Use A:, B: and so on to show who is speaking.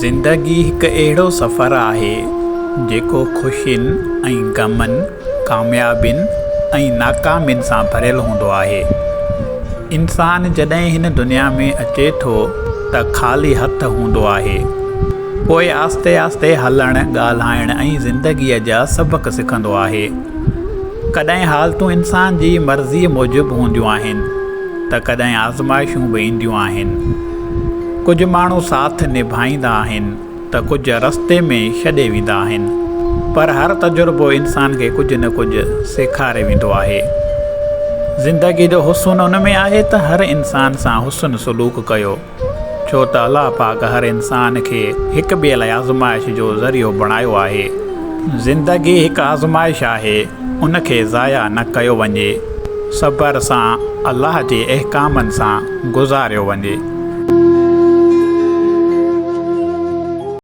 A: زندگي هڪ اهڙو سفر آهي، جيڪو خوشين ۽ غمن، ڪاميابين ۽ ناڪامين سان ڀريل هوندو آهي. انسان جڏهن هن دنيا ۾ اچي ٿو ته خالي هٿ هوندو آهي. پوء آهستي آهستي هلڻ، ڳالهائڻ ۽ زندگيء جا سبق سکندو آهي. ڪڏهن حالتون انسان جي مرضيء موجب هونديون آهن ته ڪڏهن آزمائشون به اينديون آهن. ڪجهه ماڻهو ساٿ نڀائيندا آهن ته ڪجهه رستي ۾ ڇڏي ويندا آهن. پر هر تجربو انسان کي ڪجهه نه ڪجهه سيکاري ويندو آهي. زندگي جو حسن ان ۾ آهي ته هر انسان سان حسن سلوڪ ڪيو. ڇو ته الله پاڪ هر انسان کي هڪ ٻئي لاء آزمائش جو ذريعو بڻايو آهي. زندگي هڪ آزمائش آهي، ان کي ضايع نه ڪيو وڃي. صبر سان الله جي احڪامن سان گذاريو وڃي.